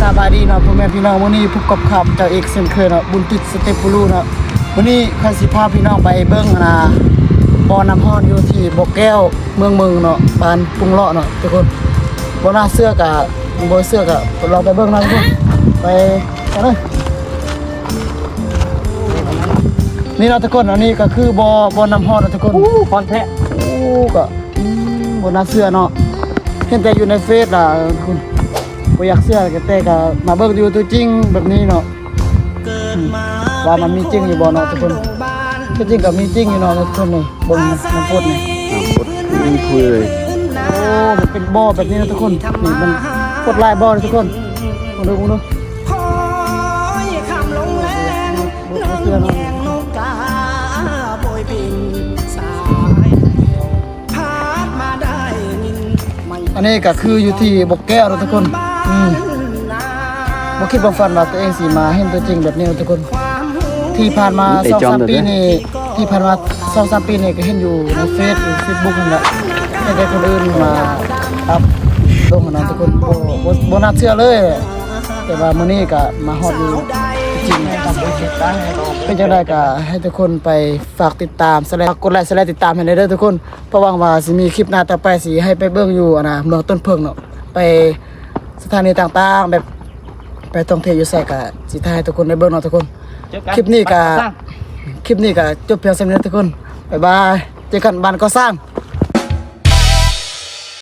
ສະບາຍດີເນາະ ພໍ່ແມ່ພີ່ນ້ອງ, ມື້ນີ້ພົບກັບຂ້າພະເຈົ້າອີກເຊັ່ນເຄີຍເນາະ ບຸນທິດ ສະເຕັບປູລູເນາະ. ມື້ນີ້ຂ້ອຍຊິພາພີ່ນ້ອງໄປເບິ່ງ ອັນນ່າ ບໍ່ນ້ຳຮ້ອນຢູ່ທີ່ບໍ່ແກ້ວ ເມືອງເມິງເນາະ ບ້ານປຸ່ງເລາະເນາະທຸກຄົນ. ບໍ່ໜ້າເຊື່ອກະ ບໍ່ເຊື່ອກະລອງໄປເບິ່ງເນາະທຸກຄົນ. ໄປກັນເລີຍ. ນີ້ເນາະທຸກຄົນ, ອັນນີ້ກໍຄືບໍ່ ບໍ່ນ້ຳຮ້ອນເນາະທຸກຄົນ. ໂອ້ ຮ້ອນແທ້. ໂອ້ ກໍ ອືມ ບໍ່ໜ້າເຊື່ອເນາະ, ເຫັນແຕ່ຢູ່ໃນເຟສລະທຸກຄົນ. ບໍ່ຢາກເຊື່ອ ແຕ່ກໍມາເບິ່ງຢູ່ຕົວຈິງແບບນີ້ເນາະ ອືມ ວ່າມັນມີຈິງຢູ່ບໍ່ເນາະທຸກຄົນ. ທີ່ຈິງກໍມີຈິງຢູ່ເນາະທຸກຄົນ. ນີ້ເບິ່ງນ້ຳຟົດນີ້ ນ້ຳຟົດ ອືມ ຄືເລີຍ. ໂອ້ ມັນເປັນບໍ່ແບບນີ້ເນາະທຸກຄົນ. ນີ້ມັນຟົດຫຼາຍບໍ່ເນາະທຸກຄົນ. ເບິ່ງດູ ເບິ່ງດູ ບໍ່ ບໍ່ເຊື່ອເນາະ. ອັນນີ້ກໍຄືຢູ່ທີ່ບໍ່ແກ້ວເນາະທຸກຄົນ. ອືມ ບໍ່ຄິດບໍ່ຝັນວ່າຕົວເອງຊິມາເຫັນຕົວຈິງແບບນີ້ເນາະທຸກຄົນ. ທີ່ຜ່ານມາສອງສາມປີນີ້ ທີ່ຜ່ານມາສອງສາມປີນີ້ກໍເຫັນຢູ່ໃນເຟສ ຢູ່ເຟສບຸກຫັ້ນແຫຼະ, ເຫັນແຕ່ຄົນອື່ນມາອັບລົງຫັ້ນນະທຸກຄົນ. ບໍ່ ບໍ່ ບໍ່ໜ້າເຊື່ອເລີຍ, ແຕ່ວ່າມື້ນີ້ກໍມາຮອດຢູ່ຈິງ. ເປັນຈັ່ງໃດກໍໃຫ້ທຸກຄົນໄປຝາກຕິດຕາມ ແຊ ກົດໄລ ແຊ ຕິດຕາມໃຫ້ແດ່ເດີທຸກຄົນ. ເພາະຫວັງວ່າຊິມີຄລິບໜ້າຕໍ່ໄປ ຊິໃຫ້ໄປເບິ່ງຢູ່ ອັນນ່າ ເມືອງຕົ້ນເຜິ້ງເນາະ, ໄປສະຖານີຕ່າງໆ ແບບໄປທ່ອງທ່ຽວຢູ່ໃສກະຊິຖ່າຍໃຫ້ທຸກຄົນໄດ້ເບິ່ງເນາະທຸກຄົນ. ຄລິບນີ້ກະ ຄລິບນີ້ກະຈົບພຽງສ່ຳນີ້ທຸກຄົນ. ບາຍບາຍ, ເຈີກັນບ້ານກໍ່ສ້າງ.